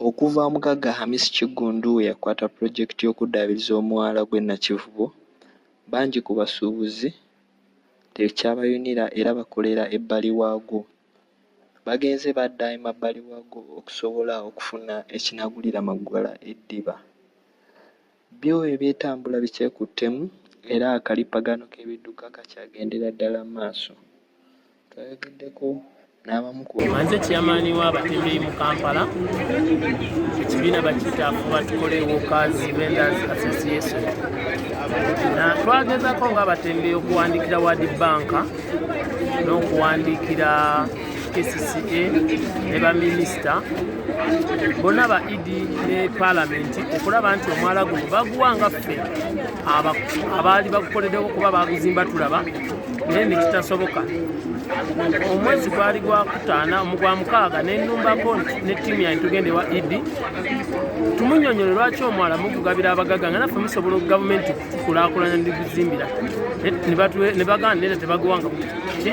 Okuva omugagga Hamis Kiggundu lwe yakwata pulojekiti y'okuddaabiriza omwala gw'e Nakivubo, bangi ku basuubuzi tekyabayunira era bakolera ebbali waagwo. Bagenze badda emabbali waagwo okusobola okufuna ekinaagulira Maggwala eddiba. Byo ebyentambula bikyekuttemu era akalippagano k'ebidduka kakyagendera ddala mu maaso. Twayogeddeko n'abamu ku Nze chairman w'abatembeeyi mu Kampala, ekibiina bakiyita Fuba Tukole Workers Vendors Association. Na twagezako ng'abatembeeyi okuwandiikira World Bank n'okuwandiikira KCCA ne baminisita bonna ba ED ne Paalamenti okulaba nti omwala guno baguwa nga ffe abaali bagukoleddeko kuba baguzimba tulaba, naye ne kitasoboka. Omwezi gwali gwa kutaana mu gwa mukaaga ne nnumbako ne ttiimu yange tugende wa ED tumunyonyole lwaki omwala mugugabira abagagga nga naffe musobola gavumenti kukulaakulanya ndiguzimbira, ne bagamba neda, tebaguwanga ki,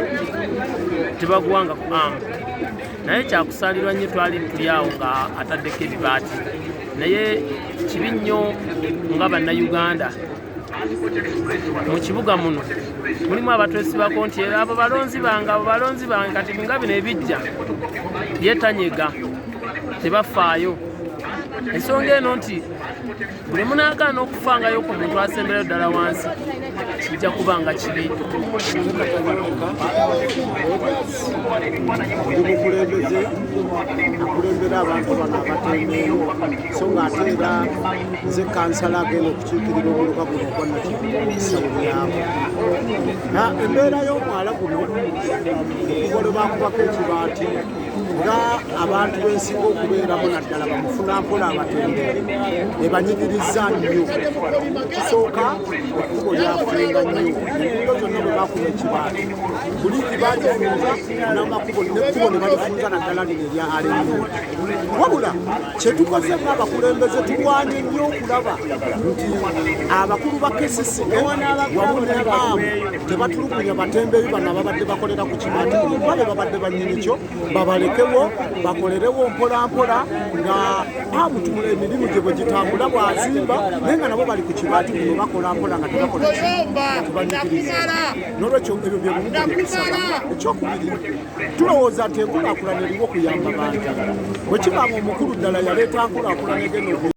tebaguwanga ku amu. Naye kyakusaalirwa nnyo, twali tuli awo nga ataddeko ebibaati, naye kibi nnyo nga Bannayuganda mu kibuga muno mulimu abatwesibako nti abo balonzi bange, abo balonzi bange. Kati nga bino ebijja yetanyega, tebafaayo. Ensonga eno nti buli munaagaana okufangayo ku muntu asemberayo ddala wansi, kijja kuba nga kibi. Ndi mukulembeze akulembera abantu bano abatembeeyi, so nga ate era nze kansala agenda okukiikirira omuluka guno ogwa Nakivubo mu bisawo byabo. Na embeera y'omwala guno, okuva lwe bakubako ekibaati, nga abantu bensinga okubeeramu, naddala bamufunampola abatembeeyi, ebanyigiriza nnyo. Ekisooka, ekkubo lyafunga nnyo. Enguudo zonna bwe bakuba ekibaati, buligi bagifunza n'amakubo, nekkubo ne balifunza, naddala lino erya Allen. Wabula kyetukoze ng'abakulembeze, tulwanye nnyo okulaba nti abakulu ba KCCA wamu ne AAM tebatulugunya batembeeyi bano ababadde bakolera ku kibaati kuno, kuba be babadde bannyini kyo. Babalekewo bakolerewo mpolampola nga AAM tumula emirimu gye bwe gitambula, bw'azimba, naye nga nabo bali ku kibaati kuno bakola mpola nga tebakola tebanyigiriza. Nolwekyo ebyo bye bumu bye tusaba. Ekyokubiri, tulowooza nti enkulaakulana eriwo okuyamba bantu. Bwe kiba nga omukulu ddala yaleeta nkulaakulana egenda